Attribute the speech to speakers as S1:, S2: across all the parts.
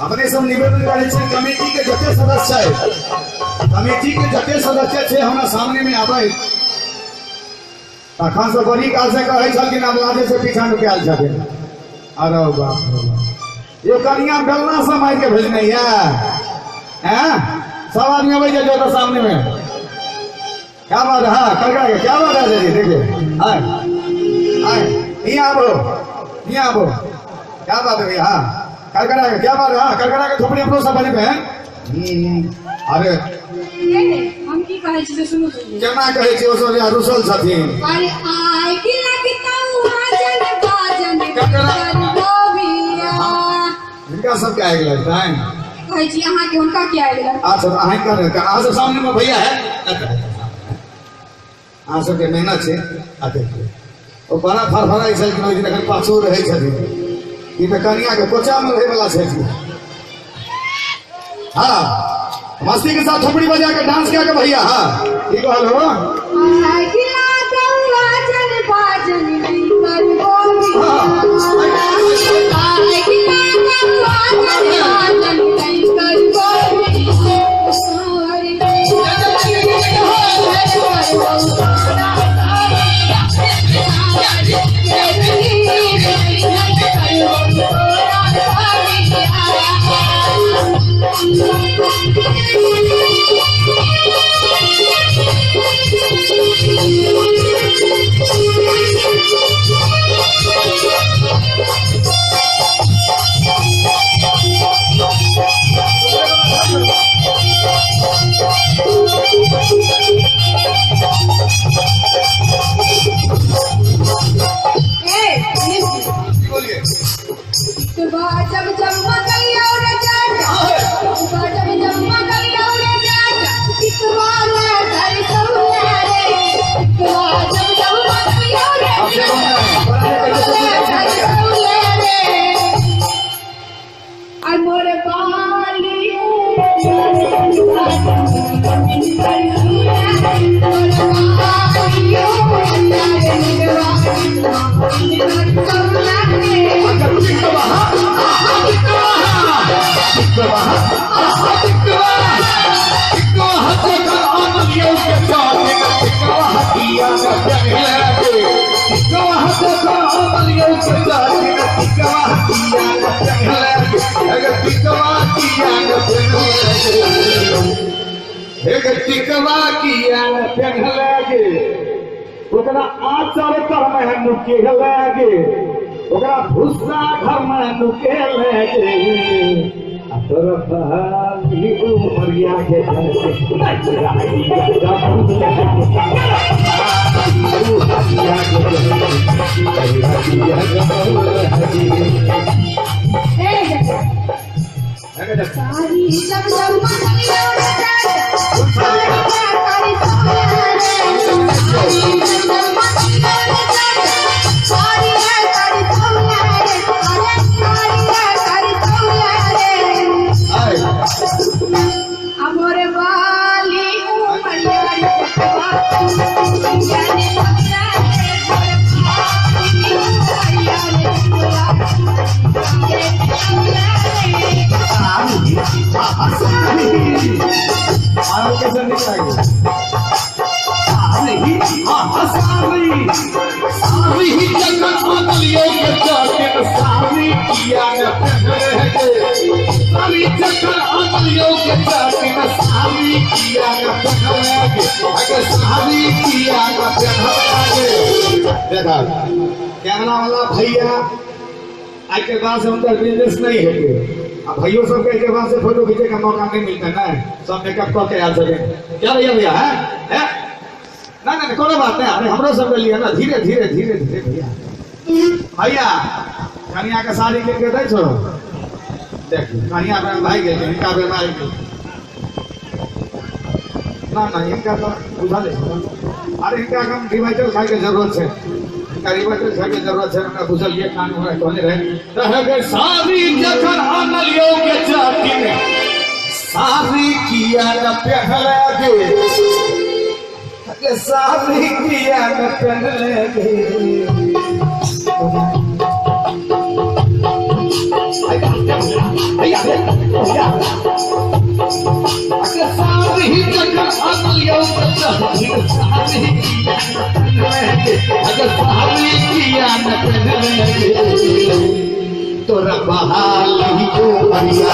S1: अपने सब निवेदन करै छी कमेटी के जते सदस्य है, कमेटी के जते सदस्य छै हमरा सामने में आबै। तखन से बड़ी काल से कहै छलखिन आब लाजे से पीछा नुकायल छथिन। अरे बाप रे बाप, यो कनिया बेलना से मारि के भेजने ये हैं। सब आदमी अबै छै जो सामने में। क्या बात है, हाँ करका के क्या बात है जी, देखिए आए आए यहाँ आबो यहाँ आबो, क्या बात है भैया, हाँ करकरा के क्या बात है, हाँ करकरा के थोपड़ी अपनो सब बने पे हैं। अरे
S2: हम की कहै छी से सुनू पहिले।
S1: केना कहै छी, ओ सब रुसल छथिन।
S2: अरे आइ की लगतौ बाजन बाजन करबो बिया।
S1: हिनका सब के आगि लगतनि?
S2: कहै छी अहाँ के हुनका की आगि लगतनि?
S1: अच्छा अहाँ के अहाँ सब सामने में भैया है, अहाँ सबके मेहनत छै। आ देखियौ ओ बड़ा फरफराइ छलखिन ओहि दिन, एखन पाछू रहै छथिन। ई तऽ कनिया के कोचा में रहै वाला छथिन। हाँ मस्ती के साथ थोपड़ी बजा के डांस किया के भैया। हाँ ई कहल हो
S2: आगि लागौ बाजन बाजन करबो बिया। आगि लागौ बाजन बाजन करबो बिया। जब जब मकैया रे जाटा, जब जब मकैया रे जाटा, इकबाल धर सौला रे। जब जब मकैया रे जाटा, सौला रे। आ मोर बाली
S1: टिकवा किया पेन्हले ओकरा आचर तर में नुके लगे, ओकरा भूसा घर में नुके लगे। तोर बाली उमरिया के घर से
S2: सारी जब जब मकैया रे जाटा, सारी सौला रे। सारी जब जब मकैया रे जाटा, सारी है सारी सौला रे। अरे सारी है सारी सौला रे। अमोर बाली उमरिया रे जाने लगला रे। मोर बाली उमरिया रे
S1: देखा कैमरा वाला भैया आज के बाद से उनका बिजनेस नहीं है। अब भाइयों सब के बाद से फोटो खींचे का मौका नहीं मिलता ना, सब मेकअप करके आ सके। क्या भैया भैया है, है? ना ना कोनो बात नहीं, अरे हमरो सब लिए ना धीरे धीरे धीरे धीरे भैया। भैया कनिया के साड़ी लेके दै छो, देख कनिया पे भाई गेल, इनका बीमारी गेल ना ना इनका तो बुझा ले। अरे इनका कम रिवाइटल खाए के जरूरत है, इनका रिवाइटल खाए के जरूरत है। हमरा बुझल ये कान हमरा कहने रहे रह गए सारी जखन आनलियो के चाटी में सारी किया न पहले गे, सारी किया न पहले गे। भैया तोरा बहाली को मरिया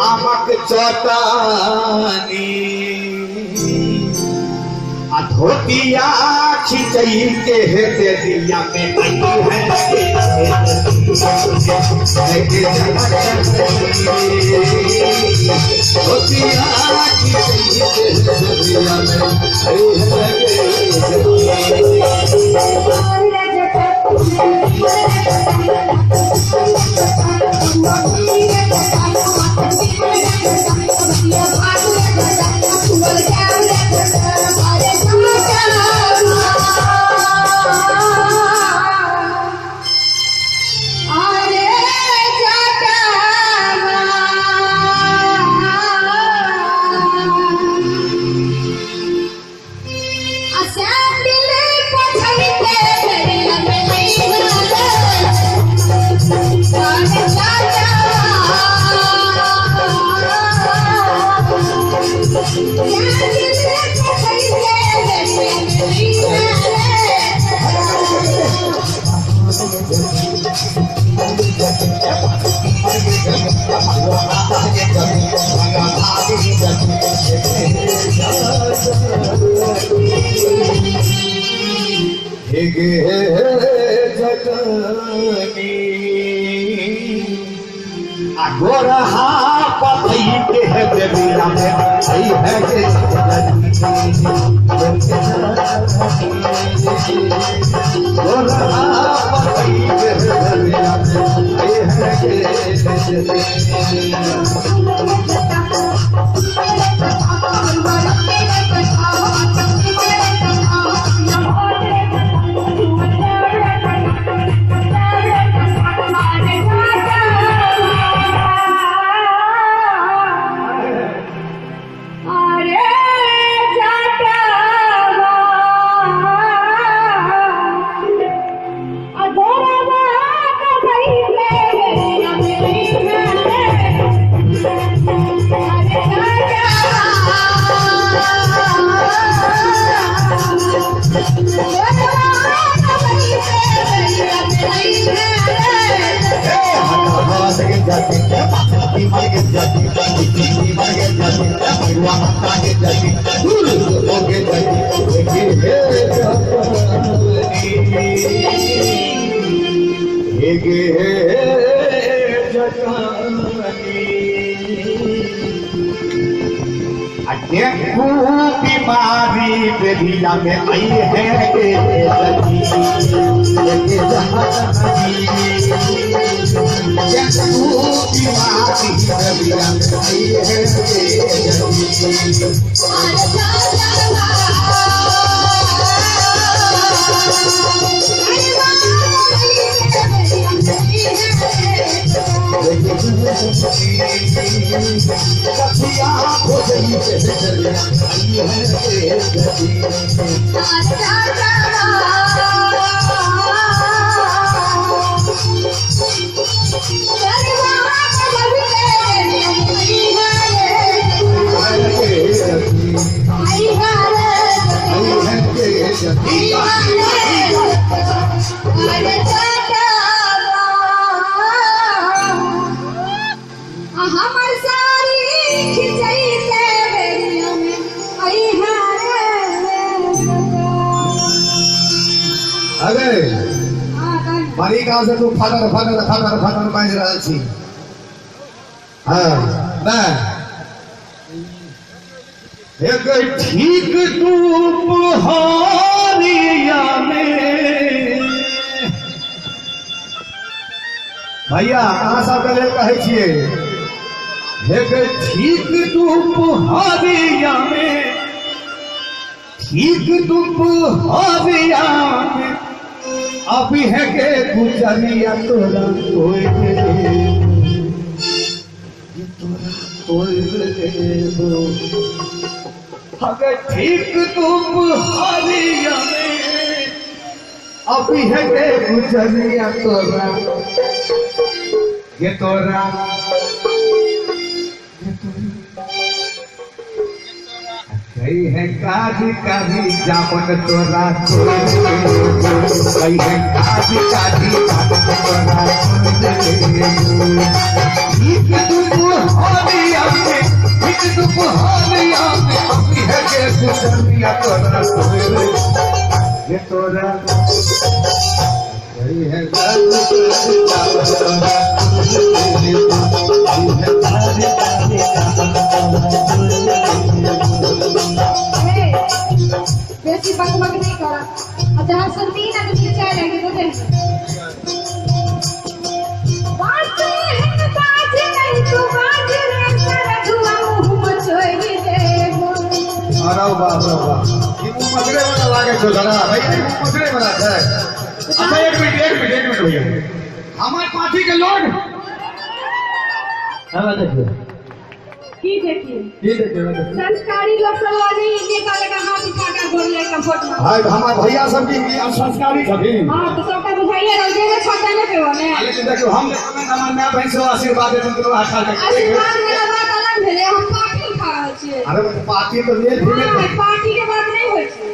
S1: आमक चटानी धोतिया खिंचई के हेते दिया में आई है धोतिया खिंचई के दिया में आई
S2: अरे जाता।
S1: जाती गे जाती मैरुआ माता गे जाती दूर हो गे जाती हे हे गे जटानी बीमारी बेरिया में आई है गे सखी बीमारी बेरिया में आई है गे अरे बड़ी काल से तू फटर फटर फटर फटर बाजि रहल छी। हाँ नहीं एक ठीक धूप हारिया में भैया अहाँ सबके लेल कहै छियै एक ठीक धूप हारिया में ठीक धूप हारिया में अभी है के गुजरिया तोरा तोड़ तोरा तोड़ देबो। अगर ठीक धूप हारिया में अभी है के गुजरिया तोरा ये तोरा कई है काजी काजी जामन तोरा कई है काजी काजी जामन तोरा ठीक धूप हारिया में ठीक धूप हारिया में अभी है के गुजरिया तोरा ये तोरा कई है काजी काजी जामन तोरा काजी काजी जामन तोरा।
S2: बेसी बकबक नहीं करा और जहाँ सुनती ना तो खिंचा लेंगे बुझे बात है बाज नहीं तू बाज रे रघुआ मुंह मचोई देबो।
S1: अरे बाप रे बाप ई मुंह मचरे वाला लागे छो जरा भैया ई मुंह मचरे वाला छै। अच्छा एक मिनट एक मिनट एक मिनट भैया हमार पार्टी के लोग हां देखिए
S2: की देखिए
S1: की देखिए
S2: संस्कारी लोग सब आदमी इनके काले का हाथ उठा के गोर ले कंफर्ट में।
S1: हां हमार भैया सब की संस्कारी छथिन।
S2: हां तो सबका बुझाइए रह जे छोटा ने पेवा ने।
S1: लेकिन देखियो हम देखबै हमर my बहिन सब आशीर्वाद देथिन तो हाथ खा के
S2: आशीर्वाद वाला बात अलग भेलै हम पार्टी खा रहल छियै।
S1: अरे पार्टी तो लेल भेलै
S2: पार्टी के बात नहीं होय छै।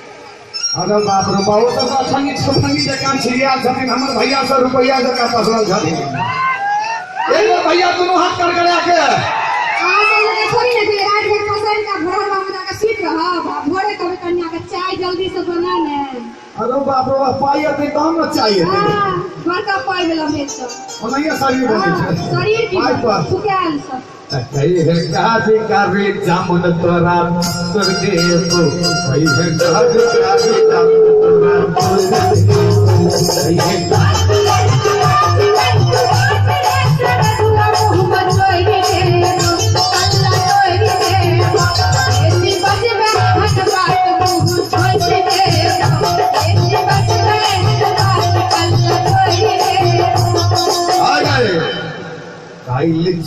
S1: अरे बाप रे बाप ओ तऽ संगीत संगीत जकाँ छिड़ियाल छथिन हमर भैया सब रुपैया जकाँ पसरल छथिन। एक बार भैया दुनू हाथ करकरा के
S2: थोड़ी ना रात भर पसैर का भोर में जाके सुति रहब आ भोरे कभी कन्या के चाय जल्दी से बना ने।
S1: अरे बाप रे बाप पाई अतै तहन ने चाय हेतै।
S2: हां बड़का पाई वाला मेल सब
S1: ओनाहिए शरीर बनै छै
S2: शरीर की फुकायल सब।
S1: कही है काजी कारी जामुन तोरा तोर देबो कही है काजी कारी जामुन तोरा तोर देबो कही है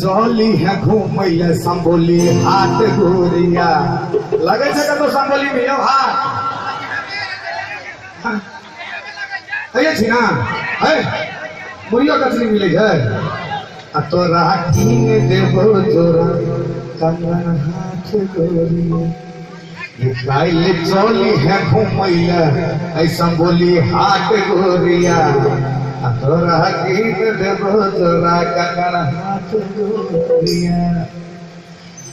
S1: चली है घूमैले संबोली हाट गोरिया लगे छै कतौ संबोली में यौ हाट है छी ना है मुड़ियो कचरी मिलै छै आ तोरा कीन देबो जोरा कंगन हाथ गोरिया काइल चली है घूमैले ऐ संबोली हाट गोरिया आ तोरा गीत देबो तोरा कंगन हाथ जोड़िया।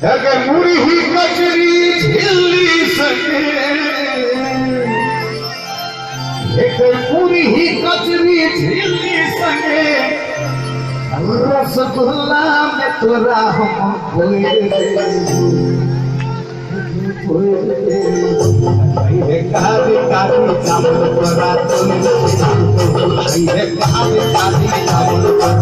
S1: अगर मुरही कचरी झिल्ली सके, एक मुरही कचरी झिल्ली सके, रसगुल्ला में तोरा हम भूल कारी कारी चावल तोरा कारी कारी चावल तोरा।